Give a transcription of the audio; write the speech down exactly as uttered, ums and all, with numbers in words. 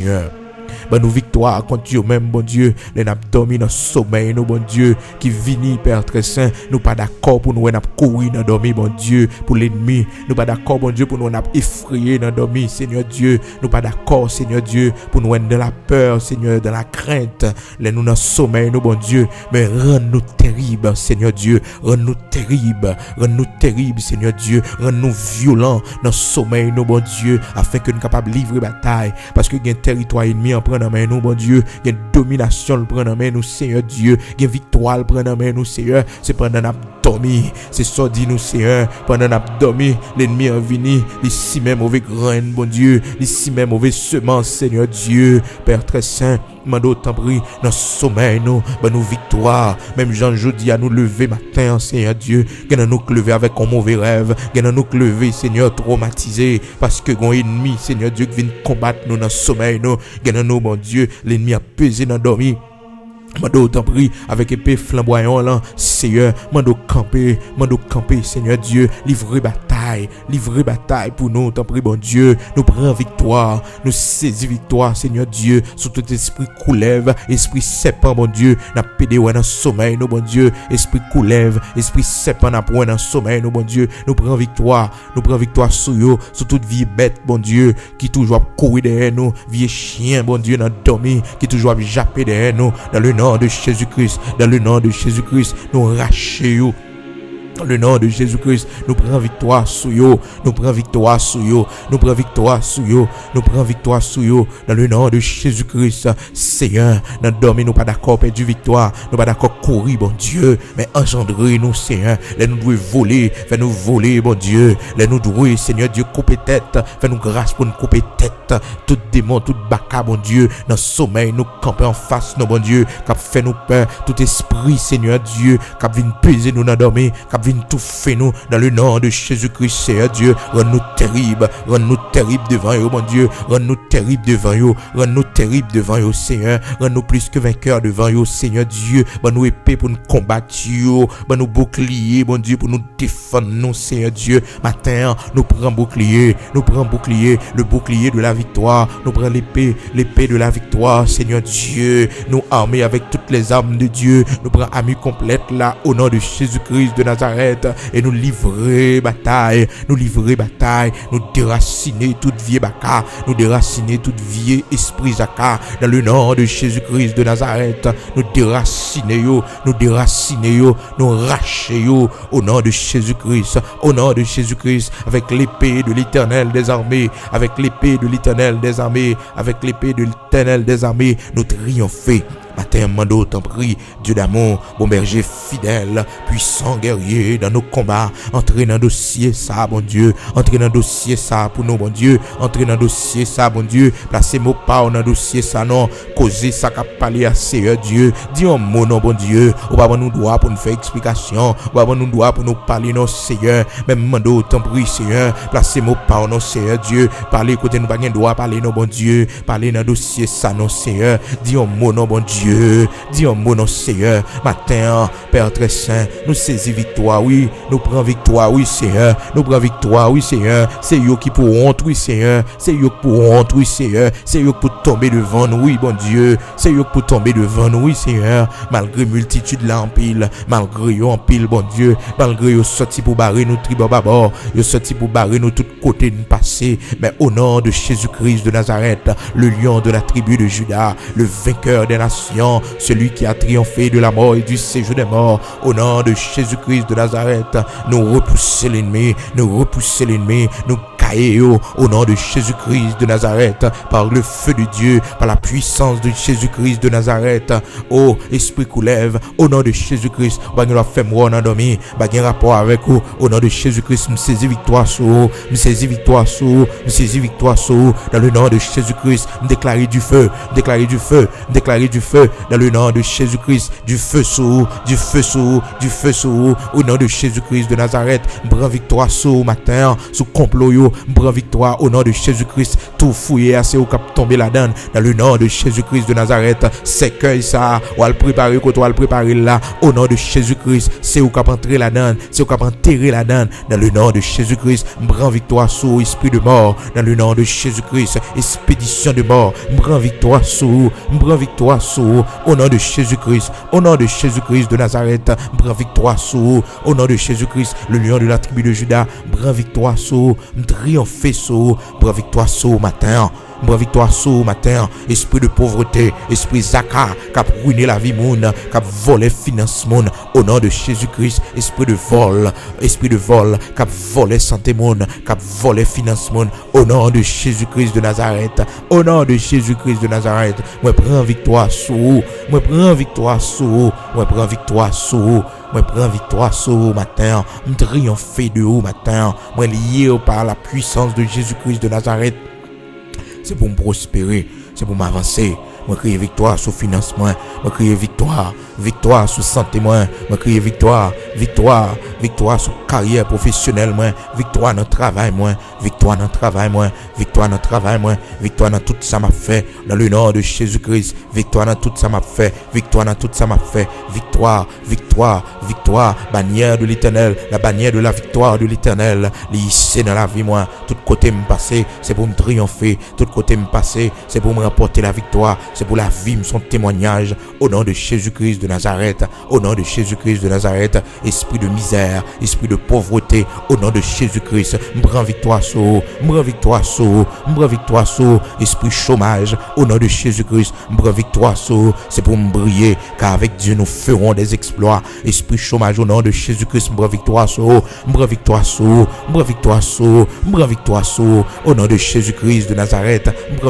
Senyè. Ban nou viktwa kont yo menm, Bondye, lè n ap dòmi nan somèy nou, Bondye, ki vini, Pè Trè Sen. Nou pa dakò pou nou wè n ap kouri nan dòmi, Bondye, pou lènmi. Nou pa dakò, Bondye, pou nou wè n ap efreye nan dòmi, Senyè Dye. Nou pa dakò, Senyè Dye, pou nou wè n dan lapè, Senyè, dan lakrent, lè nou nan somèy nou, Bondye. Men rann nou terib, Senyè Dye. Rann nou terib, rann nou terib, Senyè Dye. Rann nou vyolan nan somèy nou, Bondye, afenke nou kapab livre batay. Paske gen tèritwa ènmi an pran nan men nou, Bondye. Gen dominasyon l pran nan men nou, Senyè Dye. Gen viktwa l pran nan men nou, Senyè. Se pandan n ap dòmi. Se sa w di nou, Senyè. Pandan n ap dòmi, lènmi an vini. Li simen move grenn, Bondye. Li simen move semans, Senyè Dye. Pè Trè Sen, mande w tanpri, nan somèy nou, ban nou viktwa. Menm jan jodi a nou leve maten an, Senyè Dye, gen nan nou k leve avèk yon move rèv, gen nan nou k leve, Senyè, twomatize, paske gen yon ènmi, Senyè Dye, ki vin konbat nou nan somèy nou, gen nan nou, Bondye, lènmi ap peze nan dòmi. Mande w tanpri, avèk epe flanbwayan w lan, Senyè, mande w kanpe, mande w kanpe, Senyè Dye, livre batay, livre batay pou nou, tanpri, Bondye, nou pran viktwa, nou sezi viktwa, Senyè Dye, sou tout espri koulèv, espri sèpan, Bondye, n ap pede wè nan somèy nou, Bondye, espri koulèv, espri sèpan n ap wè nan somèy nou, Bondye, nou pran viktwa, nou pran viktwa sou yo, sou tout vye bèt, Bondye, ki toujou ap kouri dèyè nou, vye chyen, Bondye, nan dòmi, ki toujou ap jape dèyè nou, dans le nom de Jésus-Christ, dans le nom de Jésus-Christ, nou rache yo. Dans le nom de Jésus-Christ, nou pran viktwa sou yo, nou pran viktwa sou yo, nou pran viktwa sou yo, nou pran viktwa sou yo. Dans le nom de Jésus-Christ, Senyè, nan dòmi nou pa dakò pèdi viktwa, nou pa dakò kouri, Bondye, men anjandre nou, Senyè. Lè nou dwe vole, fè nou vole, Bondye. Lè nou dwe, Senyè Dye, koupe tèt, fè nou gras pou n koupe tèt tout demon, tout baka, Bondye, nan somèy nou kanpe anfas nou, Bondye, k ap fè nou pè, tout espri, Senyè Dye, k ap vin peze nou nan dòmi, k ap vin toufe nou, dans le nom de Jésus-Christ, Senyè Dye, rann nou terib, rann nou terib devan yo, Bondye, rann nou terib devan yo, rann nou terib devan yo, Senyè, rann nou plis ke venkè devan yo, Senyè Dye, ban nou epe pou n konbat yo, ban nou boukliye, Bondye, pou nou defann nou, Senyè Dye, maten an, nou pran boukliye, nou pran boukliye, le bouclier de la victoire, nou pran lepe, lepe de la victoire, Senyè Dye, nou ame avèk tout lèzam de Dye, nou pran ami konplèt la, o non de Jezi Kris de Nazarèt, e nou livre batay, nou livre batay, nou derasine tout vye baka, nou derasine tout vye espri zaka, dans le nom de Jésus-Christ de Nazareth, nou derasine yo, nou derasine yo, nou rache yo, au nom de Jésus-Christ, au nom de Jésus-Christ, avec l'épée de l'Éternel des armées, avec l'épée de l'Éternel des armées, avec l'épée de l'Éternel des armées, nou triyonfe. Maten an, mande w, tanpri, Dieu d'amour, bon berger fidèle, puissant guerrier dans nos combats, antre nan dosye sa, Bondye, antre nan dosye sa pou nou, Bondye, antre nan dosye sa, Bondye, plase mo pa w nan dosye sa, non, koze sa k ap pale a, Seyè Dye, di yon mo, non, Bondye, ou pa ban nou dwa pou n fè eksplikasyon, ou pa ban nou dwa pou nou pale, non, Seyè, men m mande w, tanpri, Seyè, plase mo pa w, non, Seyè Dye, pale kote nou pa gen dwa pale, non, Bondye, pale nan dosye sa, non, Seyè, di yon mo, non, Bondye, di yon mo, non, Seyè, maten an, Pè Trè Sen, nou sezi viktwa, wi. Nou pran viktwa, wi, Seyè. Nou pran viktwa, wi, Seyè. Se yo ki pou wont, wi, Seyè. Se yo ki pou wont, wi, Seyè. Se yo ki pou tonbe devan nou, wi, Bondye. Se yo ki pou tonbe devan nou, wi, Seyè. Malgre miltitid la anpil, malgre yo anpil, Bondye, malgre yo sòti pou bare nou tribò babò, yo sòti pou bare nou tout kote n pase, mais au nom de Jésus-Christ de Nazareth, le lion de la tribu de Juda, le vainqueur des nations, celui qui a triomphé de la mort et du séjour des morts, au nom de Jésus-Christ de Nazareth, nou repouse lènmi, nou repouse lènmi, nou kaye yo, au nom de Jésus-Christ de Nazareth, par le feu de Dieu, par la puissance de Jésus-Christ de Nazareth, o espri koulèv, au nom de Jésus-Christ, ou pa gen dwa fè m wè w nan dòmi, pa gen rapò avèk ou. O non de Jezi Kris, m sezi viktwa sou ou, m sezi viktwa sou ou, m sezi viktwa sou ou. Dans le nom de Jésus-Christ, m deklare dife, m deklare dife, m deklare dife. Dans le nom de Jésus-Christ, dife sou ou, dife sou ou, dife sou ou. O non de Jezi Kris de Nazarèt, m pran viktwa sou ou maten an, sou konplo yo, M pran viktwa o non de Jezi Kris. Twou fouye a, se ou k ap tonbe ladan l, dans le nom de Jésus-Christ de Nazareth. Sèkèy sa a, w al prepare kote w al prepare l la, o non de Jezi Kris, se ou k ap antre ladan l, se ou k ap antere ladan l, dans le nom de Jésus-Christ. M pran viktwa sou ou, espri de mò, dans le nom de Jésus-Christ. Espedisyon de mò, m pran viktwa sou ou, m pran viktwa sou ou, o non de Jezi Kris, o non de Jezi Kris de Nazareth. M pran viktwa sou ou, o non de Jezi Kris, le lion de la tribu de Juda, m pran viktwa sou ou, m triyonfe sou ou, m pran viktwa sou ou maten an. M pran viktwa sou ou maten an. Espri de povrete, espri zaka k ap rine lavi moun, k ap vòlè finans moun, o non de Jezi Kris. Espri de vòl, espri de vòl k ap vòlè sante moun, k ap vòlè finans moun, o non de Jezi Kris de Nazareth. O non de Jezi Kris de Nazareth, mwen pran viktwa sou ou. Mwen pran viktwa sou ou. Mwen pran viktwa sou ou. Mwen pran viktwa sou ou maten an. M triyonfe de ou maten an. Mwen liye ou pa la puissance de Jésus-Christ de Nazareth. Se pou m pwospere, se pou m avanse. Mwen kriye viktwa sou finans mwen. Mwen kriye viktwa, viktwa sou sante mwen. Mwen kriye viktwa, viktwa, viktwa sou karyè pwofesyonèl mwen. Viktwa nan travay mwen. Viktwa nan travay mwen. Viktwa nan travay mwen. Viktwa nan tout sa m ap fè. Dans le nom de Jésus-Christ. Viktwa nan tout sa m ap fè. Viktwa nan tout sa m ap fè. Viktwa, viktwa, viktwa. Bannière de l'Éternel, la bannière de la victoire de l'Éternel, li ise nan lavi mwen. Tout kote m pase, se pou m triyonfe. Tout kote m pase, se pou m ranpòte laviktwa. Se pou lavi m se yon temwanyaj. O non de Jezi Kris de Nazarèt, o non de Jezi Kris de Nazarèt, espri de mizè, espri de povrete, o non de Jezi Kris, m pran viktwa sou ou, m pran viktwa sou ou, m pran viktwa sou ou, espri chomaj, o non de Jezi Kris, m pran viktwa sou ou, se pou m briye, car avec Dieu nous ferons des exploits. Espri chomaj, o non de Jezi Kris, m pran viktwa sou ou, m pran viktwa sou ou, m pran viktwa sou ou, m pran viktwa sou ou, o non de Jezi Kris de Nazarèt, m pran